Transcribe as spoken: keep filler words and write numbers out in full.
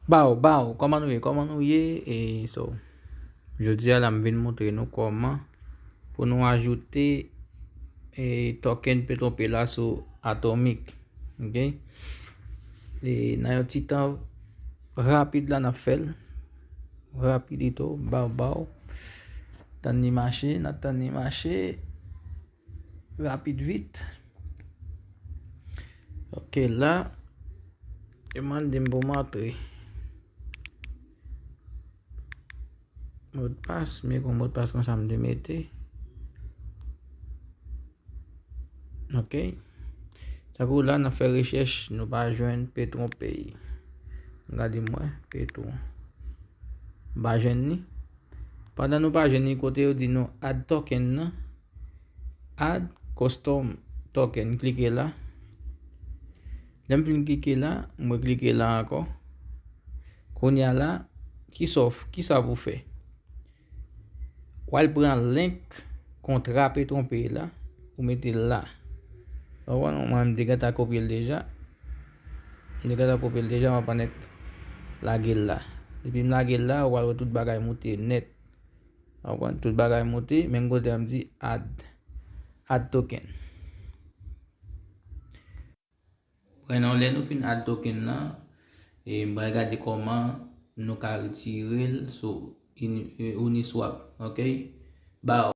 Baw, baw, kòman nou ye? Kòman nou ye? E so, jodi a la m vin montre nou kòman pou nou ajoute e token Petronpay la sou Atomic. Ok? E nan yon ti tan rapid la n ap fè l. Rapidito, baw, baw. Tann li mache, n ap tann li mache. Rapid vit. Ok, la, yo mande m pou m antre modpas, men gon modpas konsa m te mete. Ok. Tankou la, n ap fè rechèch, nou pa jwenn Petronpay. Gade mwen, Petron. M pa jwenn li. Pandan nou pa jwenn li, kote yo di nou add token nan, add custom token, klike la. Lè m fin klike la, mwen klike la ankò. Kounye a la, kisa w, kisa pou fè? W al pran link kontra Petronpay la, ou mete l la. Ou konprann? Mwen, m te gentan kopye l deja. M te gentan kopye l deja, m ap annik lage l la. Depi m lage l la, ou al wè tout bagay moute nèt. Ou konprann? Tout bagay moute, menm kote a m di add, add token. Prenon, lè nou fin add token nan, e m pral gade kòman nou ka retire l sou Uni-, e, Uniswap, ok? Baw.